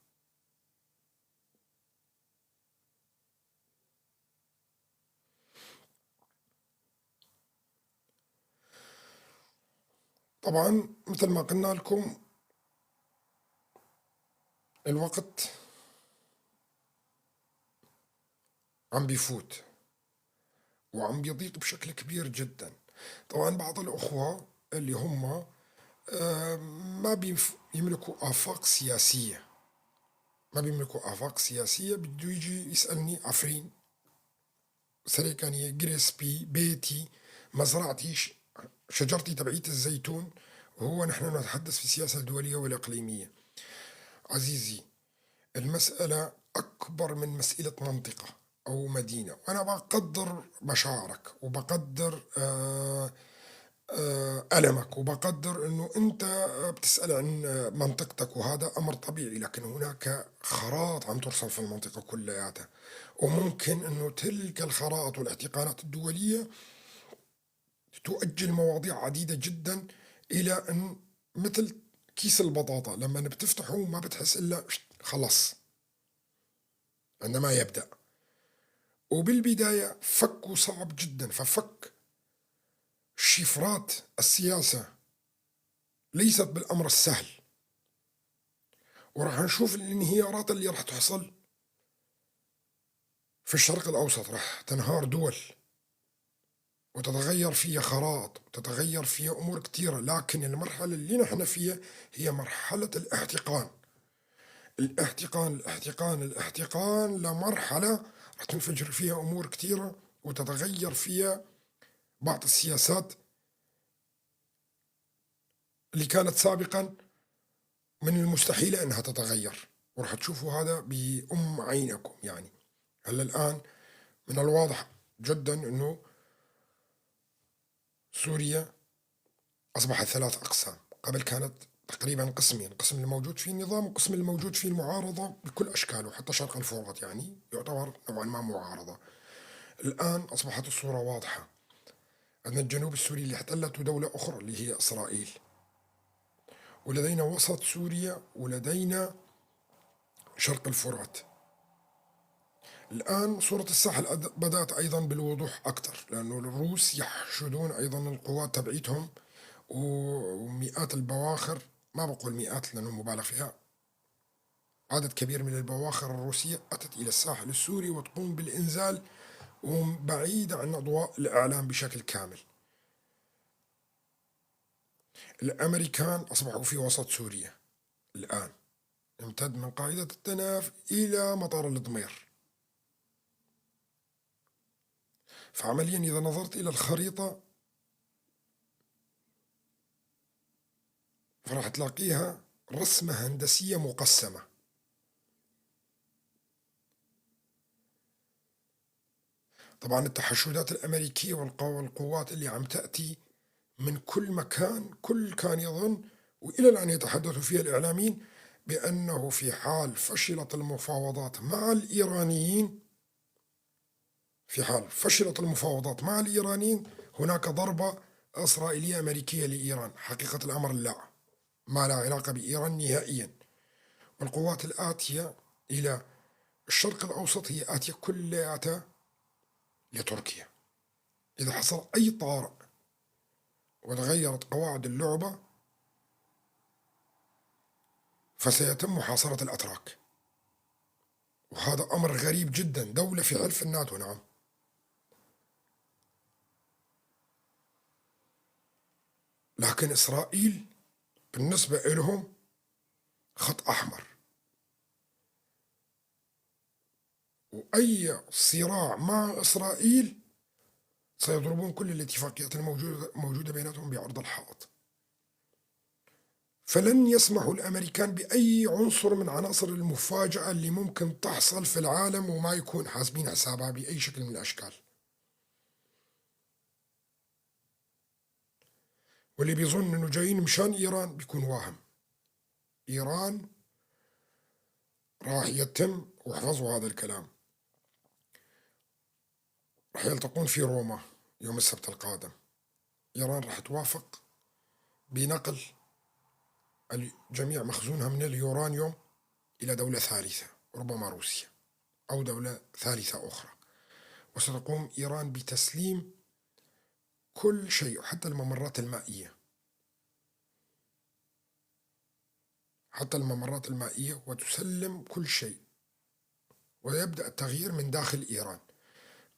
طبعا مثل ما قلنا لكم الوقت عم بيفوت وعم بيضيق بشكل كبير جدا. طبعا بعض الأخوة اللي هم ما بيملكوا آفاق سياسية، ما بيملكوا آفاق سياسية، بده يجي يسألني عفرين، سريكانية، جريسبي، بيتي، مزرعتي، شجرتي تبعية الزيتون، وهو نحن نتحدث في السياسة الدولية والإقليمية. عزيزي، المسألة أكبر من مسألة منطقة أو مدينة، وأنا بقدر مشاعرك وبقدر ألمك وبقدر أنه أنت بتسأل عن منطقتك، وهذا أمر طبيعي، لكن هناك خرائط عم ترسم في المنطقة كلياتها، وممكن أنه تلك الخرائط والاحتقانات الدولية تؤجل مواضيع عديدة جدا إلى أن مثل كيس البطاطا لما بتفتحه ما بتحس إلا خلص عندما يبدأ. وبالبداية فكه صعب جدا، ففك شفرات السياسة ليست بالأمر السهل، وراح نشوف الانهيارات اللي راح تحصل في الشرق الأوسط. راح تنهار دول وتتغير فيها خرائط وتتغير فيها أمور كثيرة، لكن المرحلة اللي نحن فيها هي مرحلة الاحتقان، الاحتقان، الاحتقان، الاحتقان، لمرحلة راح تنفجر فيها أمور كثيرة وتتغير فيها بعض السياسات اللي كانت سابقا من المستحيل أنها تتغير، وراح تشوفوا هذا بأم عينكم. يعني هلا الآن من الواضح جدا أنه سوريا أصبحت 3 أقسام، قبل كانت تقريبا قسمين، قسم الموجود فيه النظام وقسم الموجود فيه المعارضة بكل أشكاله، حتى شرق الفرات يعني يعتبر نوعا ما معارضة. الآن أصبحت الصورة واضحة، عندنا الجنوب السوري اللي احتلته دولة أخرى اللي هي إسرائيل، ولدينا وسط سوريا، ولدينا شرق الفرات. الآن صورة الساحل بدأت أيضا بالوضوح أكثر، لأنه الروس يحشدون أيضا القوات تبعيتهم ومئات البواخر، ما بقول مئات لأنه مبالغ فيها، عدد كبير من البواخر الروسية أتت إلى الساحل السوري وتقوم بالإنزال وبعيدة عن أضواء الإعلام بشكل كامل. الأمريكان أصبحوا في وسط سوريا الآن، امتد من قاعدة التناف إلى مطار الضمير. فعمليا إذا نظرت إلى الخريطة فراح تلاقيها رسمة هندسية مقسمة. طبعا التحشدات الأمريكية والقوات اللي عم تأتي من كل مكان، كل كان يظن وإلى الآن يتحدث فيها الإعلاميين بأنه في حال فشلت المفاوضات مع الإيرانيين، في حال فشلت المفاوضات مع الإيرانيين هناك ضربة إسرائيلية أمريكية لإيران. حقيقة الأمر لا، ما لها علاقة بإيران نهائيا. والقوات الآتية إلى الشرق الأوسط هي آتية كلها لتركيا. إذا حصل أي طارئ وتغيرت قواعد اللعبة فسيتم محاصرة الأتراك، وهذا أمر غريب جدا، دولة في حلف الناتو. نعم، لكن إسرائيل بالنسبة لهم خط أحمر، وأي صراع مع إسرائيل سيضربون كل الاتفاقيات الموجودة بيناتهم بعرض الحائط. فلن يسمحوا الأمريكان بأي عنصر من عناصر المفاجأة اللي ممكن تحصل في العالم وما يكون حاسبين حسابها بأي شكل من الأشكال. واللي بيظن أنه جايين مشان إيران بيكون واهم. إيران راح يتم، واحفظوا هذا الكلام، راح يلتقون في روما يوم السبت القادم. إيران راح توافق بنقل جميع مخزونها من اليورانيوم إلى دولة ثالثة، ربما روسيا أو دولة ثالثة أخرى، وستقوم إيران بتسليم كل شيء حتى الممرات المائية، حتى الممرات المائية، وتسلم كل شيء، ويبدأ التغيير من داخل إيران.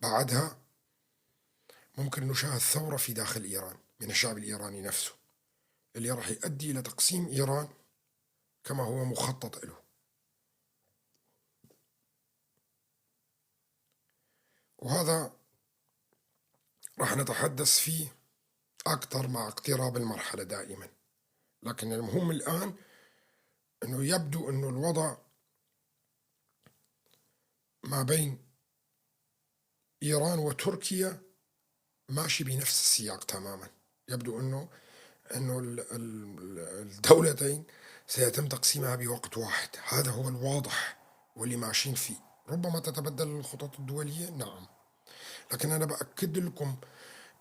بعدها ممكن نشاهد ثورة في داخل إيران من الشعب الإيراني نفسه، اللي راح يؤدي إلى تقسيم إيران كما هو مخطط له. وهذا راح نتحدث فيه أكثر مع اقتراب المرحلة دائما، لكن المهم الآن أنه يبدو أنه الوضع ما بين إيران وتركيا ماشي بنفس السياق تماما. يبدو أنه الدولتين سيتم تقسيمها بوقت واحد، هذا هو الواضح واللي ماشيين فيه. ربما تتبدل الخطط الدولية، نعم، لكن أنا بأكد لكم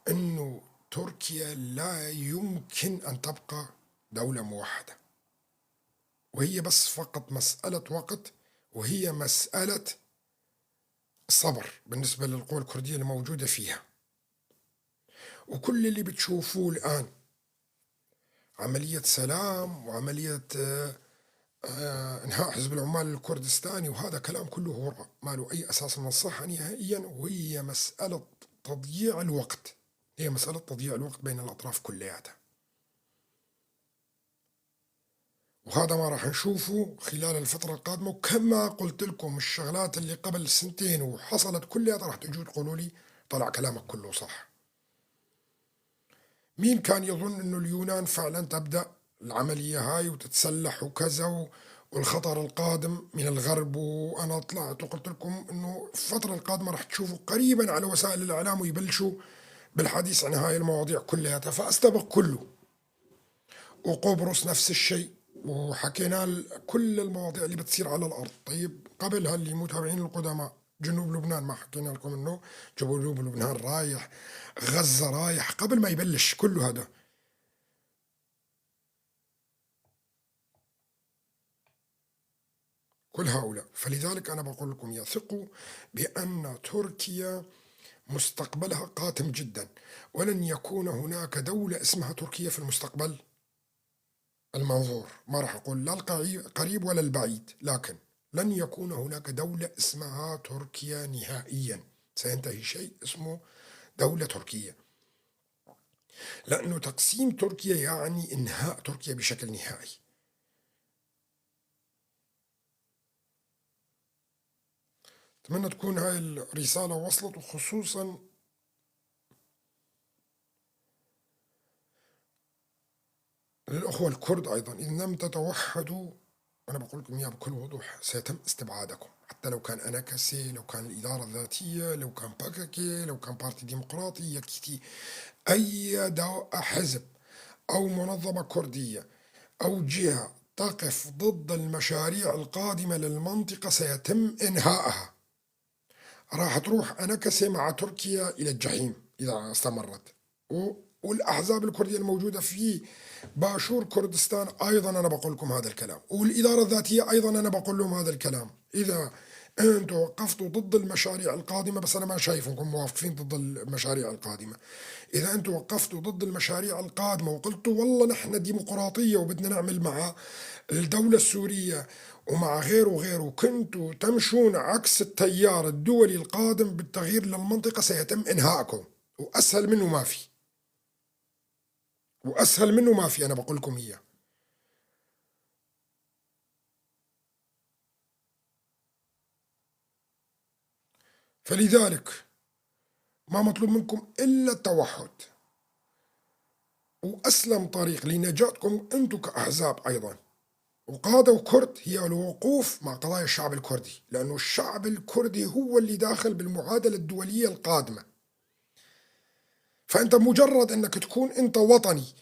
أنه تركيا لا يمكن أن تبقى دولة موحدة، وهي بس فقط مسألة وقت، وهي مسألة صبر بالنسبة للقوى الكردية الموجودة فيها. وكل اللي بتشوفوه الآن عملية سلام وعملية إنهاء حزب العمال الكردستاني، وهذا كلام كله هراء ما له أي أساس من الصحة نهائيا، وهي مسألة تضييع الوقت، هي مسألة تضييع الوقت بين الأطراف كلياتها. وهذا ما راح نشوفه خلال الفترة القادمة. وكما قلت لكم الشغلات اللي قبل سنتين وحصلت كلها راح تجوا تقولوا لي طلع كلامك كله صح. مين كان يظن انه اليونان فعلا تبدأ العملية هاي وتتسلح وكذا والخطر القادم من الغرب؟ وانا طلعت وقلت لكم انه الفترة القادمة راح تشوفوا قريبا على وسائل الاعلام ويبلشوا بالحديث عن هاي المواضيع كلها، فاستبق كله. وقبرص نفس الشيء، وحكينا كل المواضيع اللي بتصير على الأرض. طيب قبلها اللي متابعين القدماء جنوب لبنان ما حكينا لكم إنه جنوب لبنان رايح، غزة رايح، قبل ما يبلش كل هذا. كل هؤلاء. فلذلك أنا بقول لكم يثقوا بأن تركيا مستقبلها قاتم جدا، ولن يكون هناك دولة اسمها تركيا في المستقبل المنظور. ما راح أقول لا القريب ولا البعيد، لكن لن يكون هناك دولة اسمها تركيا نهائيا. سينتهي شيء اسمه دولة تركية، لأنه تقسيم تركيا يعني إنهاء تركيا بشكل نهائي. أتمنى تكون هاي الرسالة وصلت، وخصوصا للأخوة الكرد أيضا. إن لم تتوحدوا، أنا بقول لكم إياها بكل وضوح، سيتم استبعادكم، حتى لو كان أناكسي، لو كان الإدارة الذاتية، لو كان باكاكي، لو كان بارتي ديمقراطي، يكتي، أي حزب أو منظمة كردية أو جهة تقف ضد المشاريع القادمة للمنطقة سيتم إنهائها. راح تروح أناكسي مع تركيا إلى الجحيم إذا استمرت. والأحزاب الكردية الموجودة في باشور كردستان أيضا أنا بقول لكم هذا الكلام، والإدارة الذاتية أيضا أنا بقول لهم هذا الكلام. إذا أنتم وقفتوا ضد المشاريع القادمة، بس أنا ما شايفكم موافقين ضد المشاريع القادمة، إذا أنتم وقفتوا ضد المشاريع القادمة وقلتوا والله نحن ديمقراطية وبدنا نعمل مع الدولة السورية ومع غيره وغيره، وكنتوا تمشون عكس التيار الدولي القادم بالتغيير للمنطقة، سيتم إنهائكم. وأسهل منه ما في، وأسهل منه ما في، أنا بقول لكم إياه. فلذلك ما مطلوب منكم إلا التوحد، وأسلم طريق لنجاتكم أنتم كأحزاب أيضا وقادة وكرد هي الوقوف مع قضايا الشعب الكردي، لأنه الشعب الكردي هو اللي داخل بالمعادلة الدولية القادمة. فأنت مجرد أنك تكون أنت وطني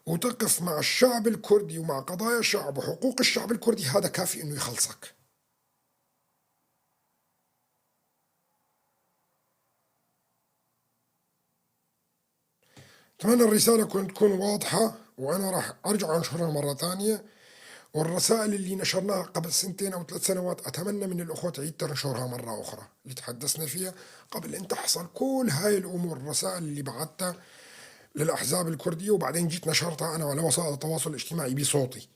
وتقف مع الشعب الكردي ومع قضايا الشعب وحقوق الشعب الكردي، هذا كافي أنه يخلصك. أتمنى الرسالة كنت تكون واضحة، وأنا راح أرجع أنشرها مرة ثانية. والرسائل اللي نشرناها قبل 2 أو 3 سنوات أتمنى من الأخوة تعيد تنشرها مرة أخرى، اللي تحدثنا فيها قبل أن تحصل كل هاي الأمور. الرسائل اللي بعتها للأحزاب الكردية وبعدين جيت نشرتها أنا على وسائل التواصل الاجتماعي بصوتي،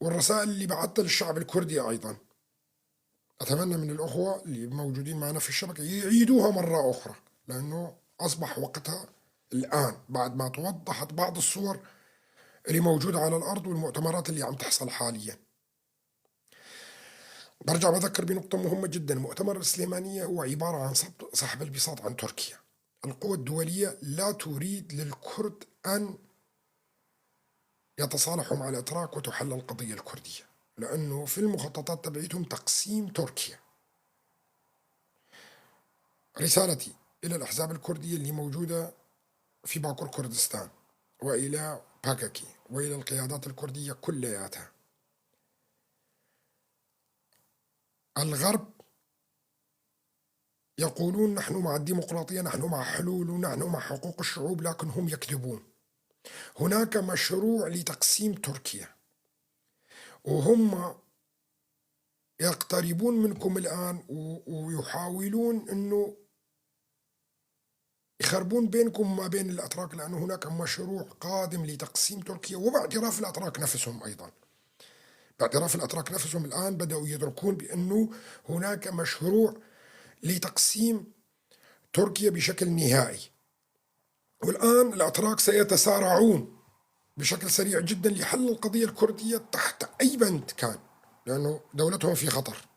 والرسائل اللي بعتها للشعب الكردي أيضا، أتمنى من الأخوة اللي موجودين معنا في الشبكة يعيدوها مرة أخرى، لأنه أصبح وقتها الآن بعد ما توضحت بعض الصور اللي موجودة على الأرض والمؤتمرات اللي عم تحصل حاليا. برجع بذكر بنقطة مهمة جدا، مؤتمر السليمانية هو عبارة عن سحب البساط عن تركيا. القوى الدولية لا تريد للكرد أن يتصالحوا مع الأتراك وتحل القضية الكردية، لأنه في المخططات تبعيتهم تقسيم تركيا. رسالتي إلى الأحزاب الكردية اللي موجودة في باكور كردستان وإلى باكاكي وإلى القيادات الكردية كلياتها، الغرب يقولون نحن مع الديمقراطية، نحن مع حلول، ونحن مع حقوق الشعوب، لكن هم يكذبون. هناك مشروع لتقسيم تركيا، وهم يقتربون منكم الآن ويحاولون أنه يخربون بينكم وما بين الأتراك، لأنه هناك مشروع قادم لتقسيم تركيا، وباعتراف الأتراك نفسهم أيضا. باعتراف الأتراك نفسهم الآن بدأوا يدركون بأنه هناك مشروع لتقسيم تركيا بشكل نهائي، والآن الأتراك سيتسارعون بشكل سريع جدا لحل القضية الكردية تحت أي بند كان، لأنه دولتهم في خطر.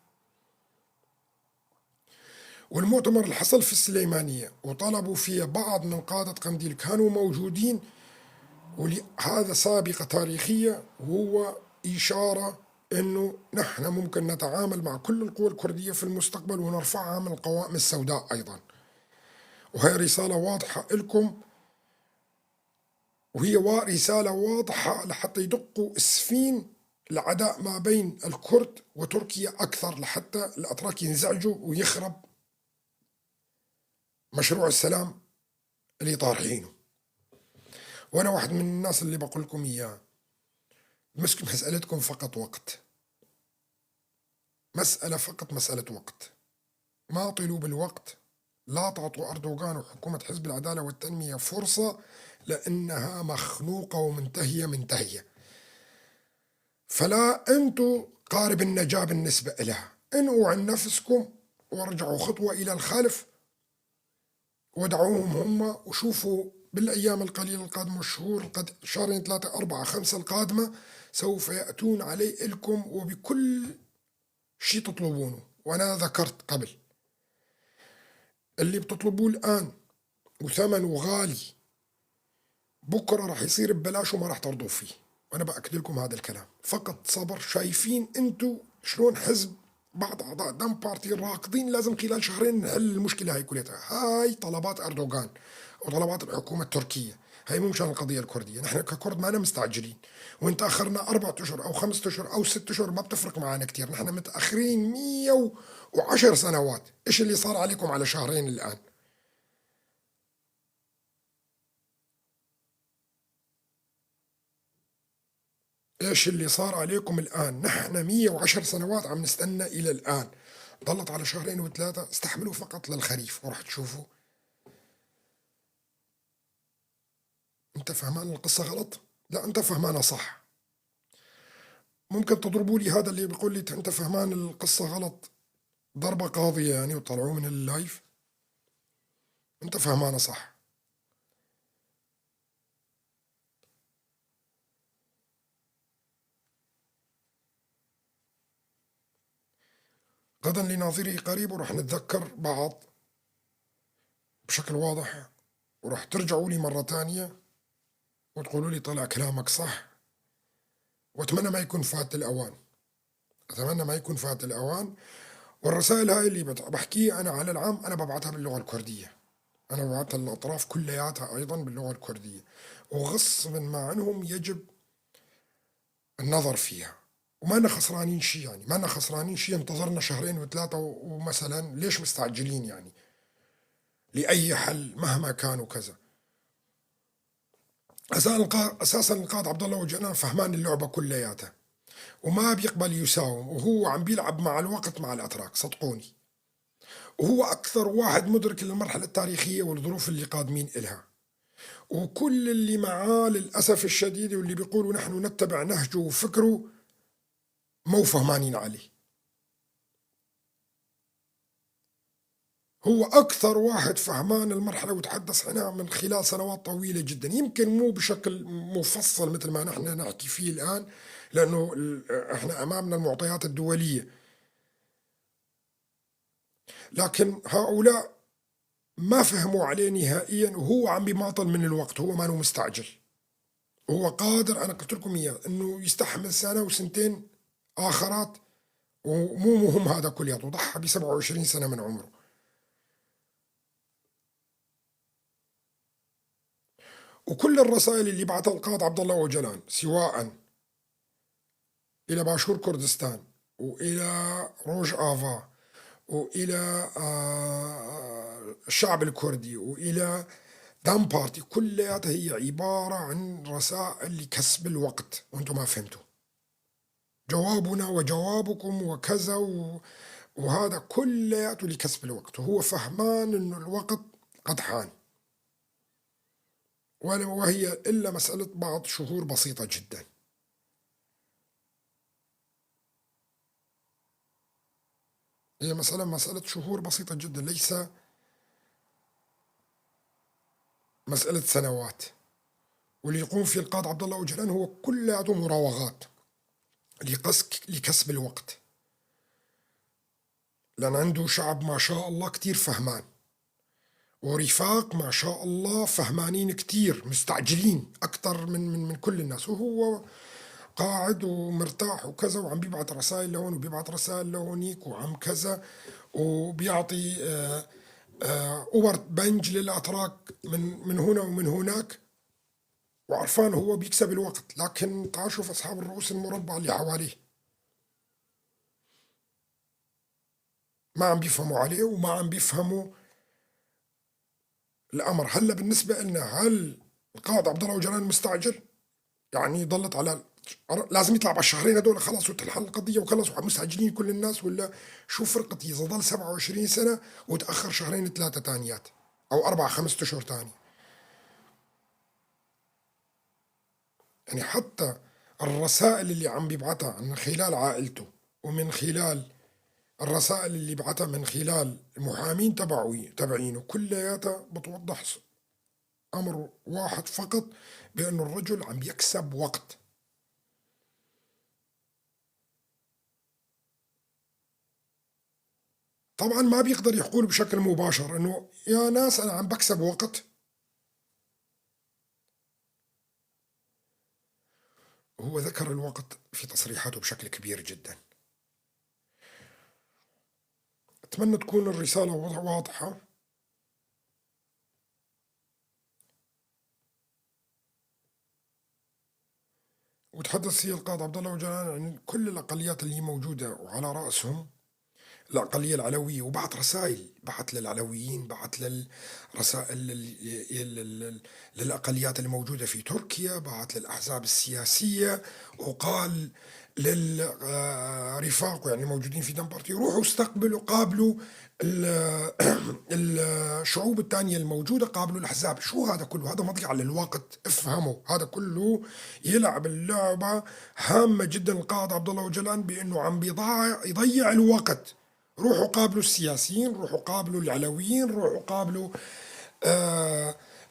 والمؤتمر اللي حصل في السليمانية وطلبوا فيه بعض من قادة قنديل كانوا موجودين، وهذا سابقة تاريخية، وهو إشارة أنه نحن ممكن نتعامل مع كل القوى الكردية في المستقبل ونرفعها من القوائم السوداء أيضا. وهي رسالة واضحة لكم وهي رسالة واضحة لحتى يدقوا اسفين العداء ما بين الكرد وتركيا أكثر، لحتى الأتراك ينزعجوا ويخرب مشروع السلام اللي طارحينه. وأنا واحد من الناس اللي بقول لكم إياه، مسألتكم فقط وقت، مسألة فقط مسألة وقت. ماطلوا بالوقت، لا تعطوا أردوغان وحكومة حزب العدالة والتنمية فرصة، لأنها مخنوقة ومنتهية منتهية. فلا أنتوا قارب النجاة بالنسبة إلها. انقوا عن نفسكم وارجعوا خطوة إلى الخلف ودعوهم هم، وشوفوا بالأيام القليلة القادمة والشهور القادمة، شهرين 3 4 5 القادمة، سوف يأتون علي لكم وبكل شيء تطلبونه. وأنا ذكرت قبل اللي بتطلبوه الآن وثمنه غالي، بكرة راح يصير ببلاش وما راح ترضوا فيه. وأنا بأكد لكم هذا الكلام. فقط صبر. شايفين أنتوا شلون حزب بعض أعضاء دم بارتي راكضين لازم خلال شهرين نحل المشكلة هاي كلها. هاي طلبات أردوغان وطلبات الحكومة التركية، هاي مو مشان القضية الكردية. نحن ككرد ما مستعجلين، وإن تأخرنا 4 أشهر أو 5 أشهر أو 6 أشهر ما بتفرق معنا كتير. نحن متأخرين 110 سنوات. إيش اللي صار عليكم على شهرين الآن؟ إيش اللي صار عليكم الآن؟ نحن 110 سنوات عم نستنى إلى الآن، ضلت على شهرين وثلاثة. استحملوا فقط للخريف وراح تشوفوا. أنت فهمان القصة غلط؟ لا، أنت فهمانها صح. ممكن تضربوا لي هذا اللي بيقول لي أنت فهمان القصة غلط ضربة قاضية يعني، وطلعوه من اللايف. أنت فهمانها صح. غدا لناظره قريب، وراح نتذكر بعض بشكل واضح، وراح ترجعوا لي مرة تانية وتقولوا لي طلع كلامك صح. وأتمنى ما يكون فات الأوان، أتمنى ما يكون فات الأوان. والرسائل هاي اللي بحكيها أنا على العام، أنا ببعثها باللغة الكردية، أنا ببعثها للأطراف كلياتها أيضا باللغة الكردية، وغصبا ما عنهم يجب النظر فيها. وما لنا خسرانين شيء يعني، ما لنا خسرانين شيء. انتظرنا شهرين وثلاثة ومثلا ليش مستعجلين يعني لأي حل مهما كان وكذا. أساسا القائد عبد الله أوجلان فهمان اللعبة كلياتها، وما بيقبل يساوم، وهو عم بيلعب مع الوقت مع الأتراك صدقوني. وهو أكثر واحد مدرك للمرحلة التاريخية والظروف اللي قادمين إلها. وكل اللي معاه للأسف الشديد واللي بيقولوا نحن نتبع نهجه وفكره مو فهمانين عليه. هو أكثر واحد فهمان المرحلة وتحدث عنها من خلال سنوات طويلة جدا، يمكن مو بشكل مفصل مثل ما نحن نحكي فيه الآن، لأنه إحنا أمامنا المعطيات الدولية، لكن هؤلاء ما فهموا عليه نهائيا، وهو عم بيماطل من الوقت، هو ما هو مستعجل، هو قادر، أنا قلت لكم إياه، إنه يستحمل سنة وسنتين آخرات، ومو مهم هذا كلياته، ضحى ب 27 سنة من عمره. وكل الرسائل اللي بعثها القائد عبد الله أوجلان، سواء إلى باشور كردستان وإلى روج آفا وإلى الشعب الكردي وإلى دام بارتي، كلها هي عبارة عن رسائل لكسب الوقت، وأنتم ما فهمتوا جوابنا وجوابكم وكذا وهذا كلياته لكسب الوقت، وهو فهمان إنه الوقت قد حان، وهي إلا مسألة بعض شهور بسيطة جدا. هي مسألة شهور بسيطة جدا، ليس مسألة سنوات. واللي يقوم فيه القائد عبد الله أوجلان هو كلياته مراوغات لكسب الوقت، لأن عنده شعب ما شاء الله كتير فهمان، ورفاق ما شاء الله فهمانين كتير، مستعجلين أكتر من كل الناس، وهو قاعد ومرتاح وكذا، وعم بيبعت رسائل لهون وبيبعت رسائل لهونيك وعم كذا، وبيعطي أوبر بنج للأتراك من هنا ومن هناك. وعرفان هو بيكسب الوقت، لكن تعال شوف أصحاب الرؤوس المربعة اللي حواليه ما عم بيفهموا عليه وما عم بيفهموا الأمر. هلا بالنسبة لنا هل القائد عبد الله أوجلان مستعجل؟ يعني ضلت على لازم يطلع بالشهرين هدول خلص وتنحل القضية وخلص ومستعجلين كل الناس، ولا شو فرقت إذا ضل 27 سنة وتأخر شهرين ثلاثة تانيات أو 4 5 أشهر تاني؟ يعني حتى الرسائل اللي عم بيبعتها من خلال عائلته ومن خلال الرسائل اللي بعتها من خلال المحامين تبعينه كلياتها بتوضح أمر واحد فقط، بأنه الرجل عم يكسب وقت. طبعا ما بيقدر يقول بشكل مباشر انه يا ناس انا عم بكسب وقت، هو ذكر الوقت في تصريحاته بشكل كبير جدا. أتمنى تكون الرسالة واضحة. وتحدث القائد عبد الله أوجلان عن كل الأقليات اللي موجودة وعلى رأسهم الأقلية العلوية، وبعت رسائل، بعت للعلويين، بعت للرسائل للأقليات الموجودة في تركيا، بعت للأحزاب السياسية، وقال للرفاق يعني الموجودين في دم بارتي روحوا استقبلوا قابلوا الشعوب الثانية الموجودة، قابلوا الأحزاب. شو هذا كله؟ هذا مضيعة للوقت، افهموا هذا كله يلعب اللعبة هامة جدا القائد عبد الله أوجلان بأنه عم يضيع الوقت. روحوا قابلوا السياسيين، روحوا قابلوا العلويين، روحوا قابلوا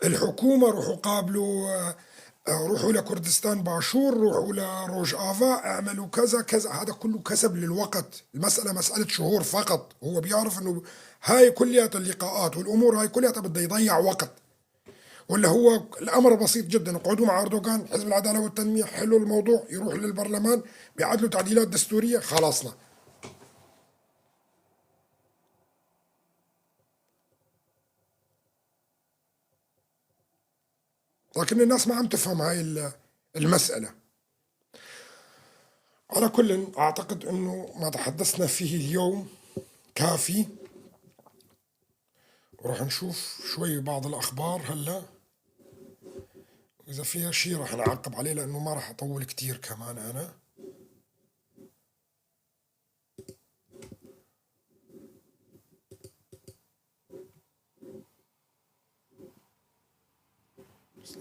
الحكومة، روحوا قابلوا روحوا لكردستان باشور، روحوا لروج آفا، اعملوا كذا كذا. هذا كله كسب للوقت. المسألة مسألة شهور فقط. هو بيعرف انه هاي كليات اللقاءات والامور هاي كلياتها بده يضيع وقت، ولا هو الامر بسيط جدا. اقعدوا مع اردوغان، حزب العدالة والتنمية، حلوا الموضوع، يروح للبرلمان بيعدلوا تعديلات دستورية، خلصنا. لكن الناس ما عم تفهم هاي المسألة. على كل أعتقد أنه ما تحدثنا فيه اليوم كافي، وراح نشوف شوي بعض الأخبار هلأ، إذا فيها شيء راح نعقب عليه لأنه ما راح أطول كتير كمان أنا.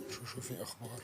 شو في أخبار؟